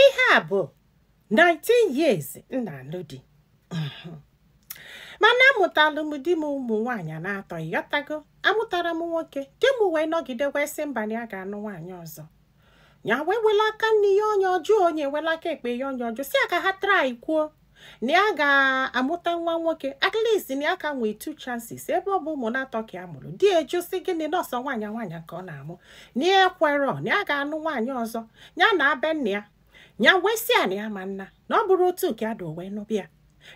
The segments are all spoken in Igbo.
Ihe a bụ 19 years m na-alụ di, mana amụtalụ m di m ụmụ nwaanyị na-atọ, ịghọtago? Amụtara m nwoke. Di m wee nọgide wee sị mba, na ya ga-anụ nwaanyị ọzọ. Ya wee wele aka nne ya onye ọjọọ, onye wele aka ekpe ya onye ọjọọ, si ya ka ha try kwuo na ya ga-amụta nwa nwoke, at least na ya ka nwee two chances, ebe ọ bụ ụmụ na-atọ ka ya mụrụ. Di eju si gịnị, nọọsọ nwaanyị nwaanyị ka ọ na-amụ, na ya ekwerọ, na ya ga-anụ nwaanyị ọzọ. Ya na abe nna ya, ya wee sị ya na ya ma nna na ọ bụrụ otu ka ya do wee nụbịa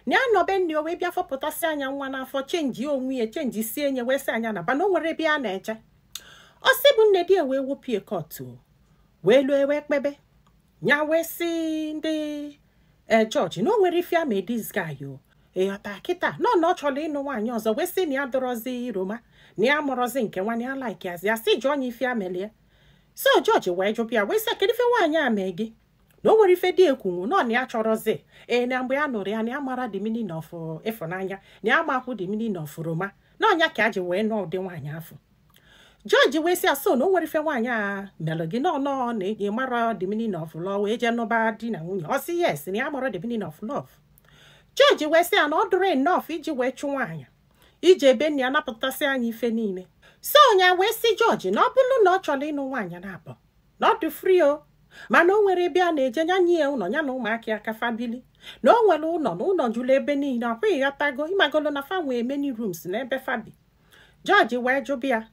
na ya nọbe nne o, wee bịa fọpụtasị anya nwa n'afọ, change onwe ya, change sie enye, wee sị anya na ba na o nwere ebe a na-eje. Ọ sị bụ nne di ya wee wụpie court, wee lụọ, wee kpebe. Ya wee sị ndị ee jọji na o nwere ife ama this guy o, ịghọta kịta nọ na ọ chọrọ ịnụ nwaanyị ọzọ, wee sị na ya dọrọzi roma, na ya mụrọzi nke nwa, na ya like azi ya, sị jụọ onye ife amelie. So jọji wee jụbịa, wee sị, kedu ife nwaanyị a mee gị? Na o nwere ife dị ekwunwu nọ na ya chọrọzi ee, na mgbe ya nụrụ ya, na ya mara the meaning of ịfụnanya, na ya makwu the meaning of roma, na ọnya ka a ji wee nụọ ụdị nwaanyị afọ. Jọji wee sị asọ na o nwere ife nwaanyị a melụ gị, nọ nọ na ị mara the meaning of love, wee jee nụba di na nwunye. Ọ sị yes, na ya mara the meaning of love. Jọji wee sị ya na ọ dụrụ enough iji wee chụ nwaanyị iji ebe nna ya napụtasị anya ife niile. So nya wee sị jọji na ọ bụrụ na ọ chọrọ ịnụ nwaanyị na-abụ na ọ dị free o, mana o nwere ebe a na-eje ya nye ya ụlọ, ya na ụmụaka ya kafa bili, na o nwere ụlọ, na ụlọ jụrụ ebe niile. Ọkwa ịghọtago, ịmagolo na fa nwee many rooms na ebe fa bi. Jọji wee jụbịa ya,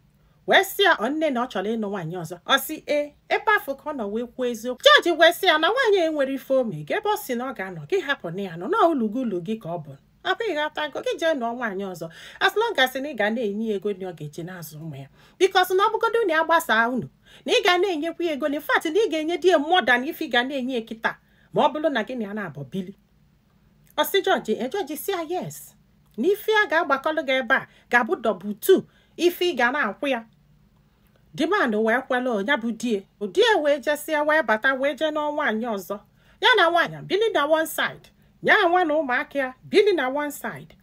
wee sị ya ọ nne na ọ chọrọ ịnụ nwaanyị ọzọ. Ọ sị ee. Ebe afọ ka ọ nọ wee kwuo eziokwu. Jọji wee sị ya na nwaanyị enwere ife ome gị, ebe ọ sị na ọ ga-anọ gị, hapụ na ya nọ na ulugu ulu gị ka ọ bụ akwa, ịghọtago, gị jee nụọ nwaanyị ọzọ, as long as na ị ga na-enye ya ego na ọ ga-eji na-azụ ụmụ ya, because na ọ bụgodo na ya gbasaa unu, na ị ga na-enyekwa ya ego, na in fact na ị ga-enye di ya more than ife ị ga na-enye ya kịta, ma ọ bụrụ na gị na ya na-abọ bili. Ọ sị jọji e, jọji si ya yes, na ife a ga-agbakọlụ gị ebe a ga-abụ double two ife ị ga na-akwụ ya. Demand wee kwela. Ya bụ die die wee jesịa, wee bata, wee jee n'ọnwa nwaanyị ọzọ. Ya na nwaanyị bili na one side, ya nwa na ụmụaka ya bili na one side.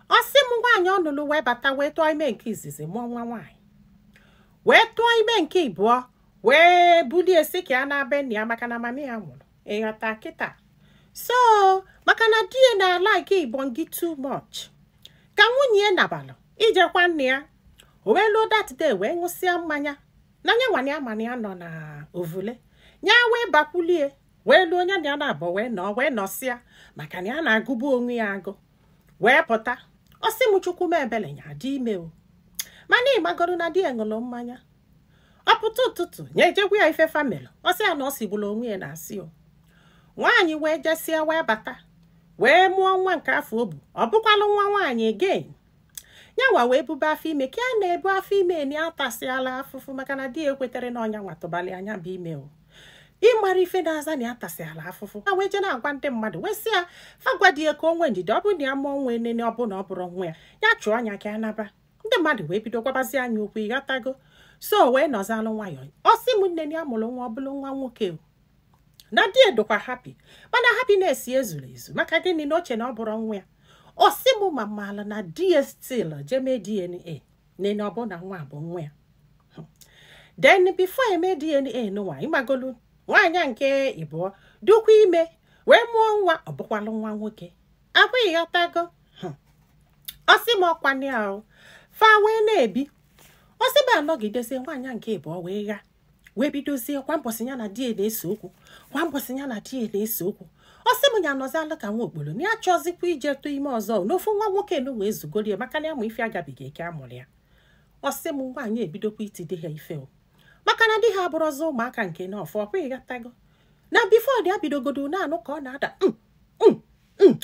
Ọ sị m nwaanyị ọ nụrụ wee bata, wee tụọ ime nke izizi, mụọ nwa nwaanyị, wee tụọ ime nke ịbụọ, wee bulie si ka ya na-abịa nna ya, maka na mami ya nwụrụ, ịghọta kịta? So maka na di ya na-alike ịbọn gị too much, ka nwunye ya nabalụ ijekwa nne ya, o wee lụọ that day, wee ṅụsịa mmanya na anya nwana ya, mana ya nọ na ovule ya, wee bakwulie, wee lụọ onye na ya na-abọ, wee nọọ, wee nọsịa, maka na ya na-agụbu onwe ya agụ, wee pụta. Ọ sị m, Chukwu m ebele, ya dị ime o, mana ịmagoro na di ya ṅụrụ mmanya. Ọ pụta ụtụtụ, ya ejegwa ya ife family. Ọ sị ya na ọ sigburu onwe ya na asị o. Nwaanyị wee jesia, wee bata, wee mụọ nwa nke afọ o bu, ọ bụkwalụ nwa nwaanyị again. Yanwa wee bube afọ ime ka a na-ebu afọ ime na ya tasịala afụfụ, maka na di ya ekwetere na ọnya nwatụbalị anya bụ ime o. Ịmara ife na-aza na ya tasịala afụfụ, ha wee jee na-agwa ndị mmadụ, wee sị ya fagwa di ya ka o nwee ndidi, ọ bụrụ na ya mụọ nwa enene, ọ bụ na ọ bụrụ nwa ya, ya chụọ anya ka ya naba. Ndị mmadụ wee bido gwabazi anya okwu, ịghọtago? So wee nọzalụ nwayọọ. Ọ sị m nne ya mụrụ nwa, ọ bụrụ nwa nwoke o, na di edokwa happy, mana happiness ya ezuru ezu. Maka gịnị? Na oche na ọ bụrụ nwa ya. Ọ sị m ma mala na di ya still jeme DNA nene, ọ bụ na nwa bụ nwa ya. Then before eme DNA n'ụwa, ịmagolu nwaanyị nke ịbụọ dukwa ime, wee mụọ nwa, ọ bụkwalụ nwa nwoke akwa, ịghọtago? Ọ sị m ọkwana ya o fa wee na-ebi. Ọ sị m anọgidezie, nwaanyị nke ịbụọ wee gha, wee bidozie kwa mbọsị ya na di ya na-ese okwu, kwa mbọsị ya na di ya na-ese okwu. Ọ sị m ya nọzi alụ ka nwa okporo, na ya chọzikwa ije tụọ ime ọzọ n'ofu nwa nwoke nu wee zugoro ya, maka na ya ma ife agabighị eke amụrụ ya. Ọ sị m nwaanyị ebidokwa iti di ha ife o, maka na di ha abụrụzi ụmụaka nke na ọfọ ọkwa, ịghọtago? Na before dị abidogodo na-anụ ka ọ na-ada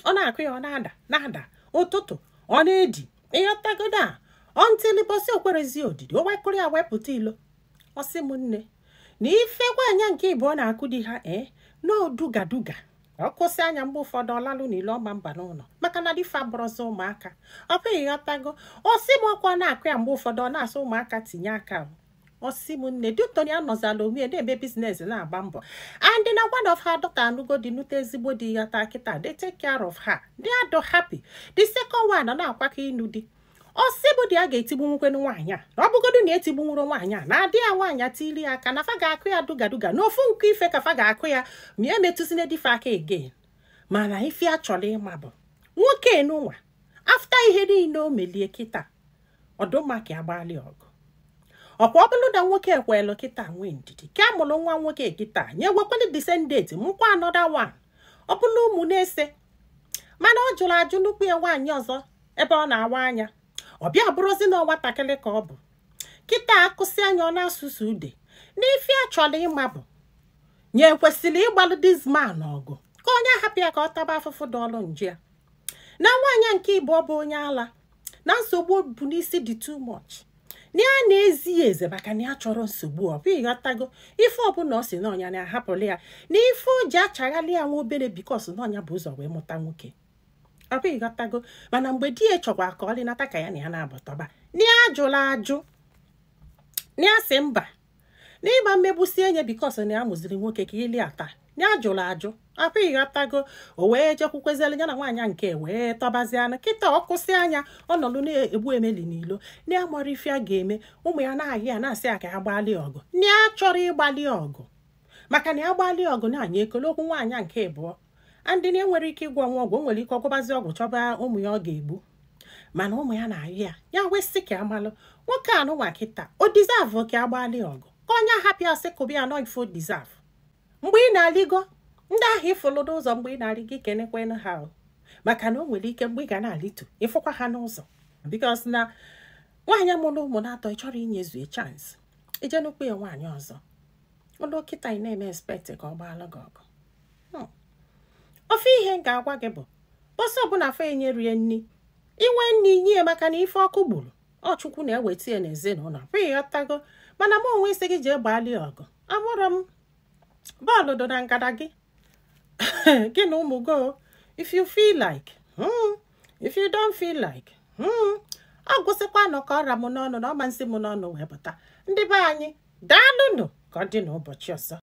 ọ na-akụ ya, ọ na-ada na-ada ụtụtụ, ọ na-edi, ịghọtago? Na until bọsị okwerezi odidi, o wekụrụ ya wepụta ilo. Ọ sị m nne na ife nwaanyị nke ịbụọ na-akụ di ha ee n'odugaduga, ọ kwụsị anya mgbe ụfọdụ, ọlalụ n'ile ọma mba n'ụlọ, maka na difa bụrụzi ụmụaka ọkwa, ịghọtago? Ọ sị m ọkwa na-akụ ya mgbe ụfọdụ, ọ na-asị ụmụaka tinye aka. Ọ sị m nne dutoni anọzala onwe ya na-eme business, na-agba mbọ, and na one of her daughter anụgo di, nute ezigbo di ya. Taa kịta they take care of her, they are happy. The second one nọ na-akwakọ ịnụ di. Ọ sị bụ di ya ga-etigbu nwekwenu nwaanyị a, na ọ bụgodu na etigbunwuru nwaanyị a, na adị ya nwaanyị tili ya aka, na fa ga-akụ ya dugaduga n'ofu nkụ ife, ka fa ga-akụ ya ma ya emetụzina dife aka again. Mana ife a chọrọ ịma bụ nwoke enunwa, after ihe niile o melie kịta, ọdụmma ka agbalị ọgụ. Ọkwa ọ bụrụ na nwoke ekwelụ kịta nwee ndidi ka a mụrụ nwa nwoke kịta, nye wekwalị descendant, mụkwa another one, ọ bụrụ ụmụ na-ese. Mana ọ jụrụ ajụ nnukwu ya nwaanyị ọzọ ebe ọ na-awa anya, ọ bịa bụrụzi na nwatakịrị ka ọ bụ kịta akụsị anya, ọ na-asụsụ ude. N'ife a chọrọ ịma bụ nye kwesịrị ịgbalụ this man ọgụ, ka onye ahapụ ya ka ọ taba afụfụ dọọlụ nje ya. Na nwaanyị nke ịbụọ bụ onye ala, na nsogbu bụ n'isi dị too much, na ya na-ezi ya eze maka na ya chọrọ nsogbu. Ọ bụ ịghọtago, ife ọbụla ọ si na ọnya na-ahapụrụ ya, na ife o ji achaghalị ya nwa obere because na ọnya bụ ụzọ wee mụta nwoke. Ọ bụ ịghọtago. Mana mgbe di ya chọkwa ka ọ lịnata ka ya na ya na-abụtọba, na ya jụrụ ajụ, na ya sị mba, na ịgba mmegbusi enye because na ya mụziri nwoke ka ili ata, na ya jụrụ ajụ. Akwa ịghọtago, o wee jekwukwezielu ya na nwaanyị nke wee tọbazianụ kịta. Ọ kwụsị anya, ọ nọlụ na-egbu emeli n'ilo, na ya mara ife a ga-eme. Ụmụ ya na-ahịa ya na-asị ya ka ya gbalị ọgụ, na ya chọrọ ịgbalị ọgụ, maka na ya gbalị ọgụ na-anya ekele okwu nwaanyị nke ịbụọ andị na enwere ike ịgwọ nwa ọgwụ, o nwere ike ọgwụbazi ọgwụ chọba ụmụ ya ọ ga-egbu. Mana ụmụ ya na-ahịa ya, ya wesị ka amalụ nwoke anụnwa kịta, o deserve ka agbalị ọgụ, ka onye ahapụ ya sị kụba ya nọ ifo deserve. Mgbe ị na-aligo ndị ahụ ịfụlụ n'ụzọ, mgbe ị na-arịgo, ikenekwenụ ha o, maka na o nwere ike mgbe ị ga na-alitu ịfụkwa ha n'ụzọ, because na nwaanyị mụrụ ụmụ na-atọ, ị chọrọ inyezu chance ije nnukwu ya nwaanyị ọzọ ụlọ kịta, ị na-eme expect ka ọ gbaalụ gị ọgụ. Ofe ihe m ga-agwa gị bụ bọsọ ọbụla afọ enye rie nni, inwe nni nye, maka na ife ọkụ gburu ọ Chukwu na-eweta ya n'ezinụlọ, bụ ịghọtago. Mana m onwe isi gị jee gbalị ọgụ, amụrụ m bọọlụ dị na ngada gị, gị na ụmụ go. If you feel like, if you don't feel like, ọ gwụsịkwanụ ka ọra m n'ọnụ na ọma nsị m n'ọnụ wee pụta. Ndị be anyị, daalụnụ, ka ọ dị n'ụbọchị ọzọ.